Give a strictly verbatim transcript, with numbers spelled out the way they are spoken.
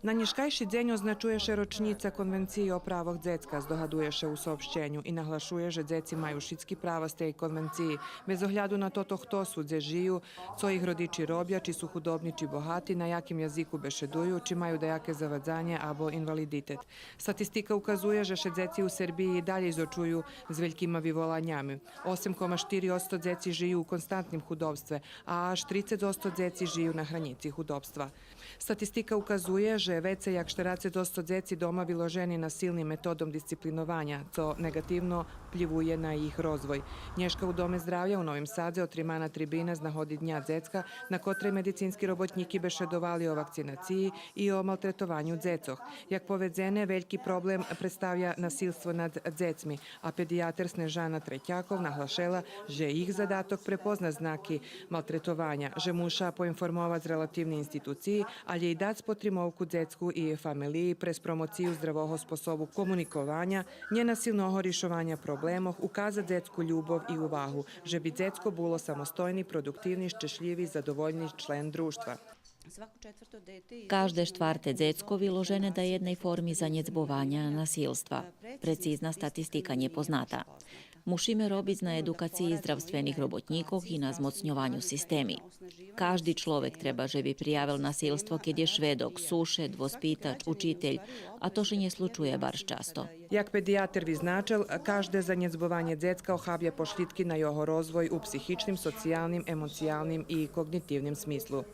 На нєшкайши дзень означує ше рочнїца Конвенциї о правох дзецка, здогадує ше у сообщеню и наглашує же дзеци маю шицки права з тей конвенциї, без огляду на тото хто су, дзе жию, цо их родичи робя, чи су худобни, чи богати, на яким язику бешедую, чи маю даяке завадзанє або инвалидитет. Статистика указує же ше дзеци у Сербиї и далєй зочую з велькима виволанями. Осем кома штири одсто дзеци жию у константним худобстве, а аж трицец одсто дзеци жию на гранїци худобства. Статистика указує же вецей як штерацец одсто дзеци дома виложени насилним методом дисциплинованя, цо неґативно впливує на їх розвой. Нєшка у Доме здравя у Новим Садзе отримана трибина з нагоди Дня дзецка, на котрей медицински роботнїки бешедовали о вакцинациї и о малтретованю дзецох. Як поведзене, вельки проблем представя насилство над дзецми, а педиятер Снежана Третяков наглашела же їх задаток препознац знаки малтретованя, же муша поинформовац релативни институциї, алє и дац потримовку дзецку и фамелиї през промоцию здравого способу комуникованя, нєнасилного ришованя проблемох, указац дзецку любов и увагу, же би дзецко було самостойни, продуктивни, щешлїви, задовольни член дружтва. Кажде штварте дзецко виложене да єдней форми занєдзбованя, насилства. Прецизна статистика нє позната. Мушиме робиц на едукациї здравствених роботнїкох и на змоцньованю системи. Кажди чловек треба же би приявел насилство кед є шведок, сушед, воспитач, учитель, а то ше нє случує барз часто. Як педиятер визначел, кажде занєдзбованє дзецка охабя пошлїдки на його розвой у психичним, социялним, емоциялним и коґнитивним смислу.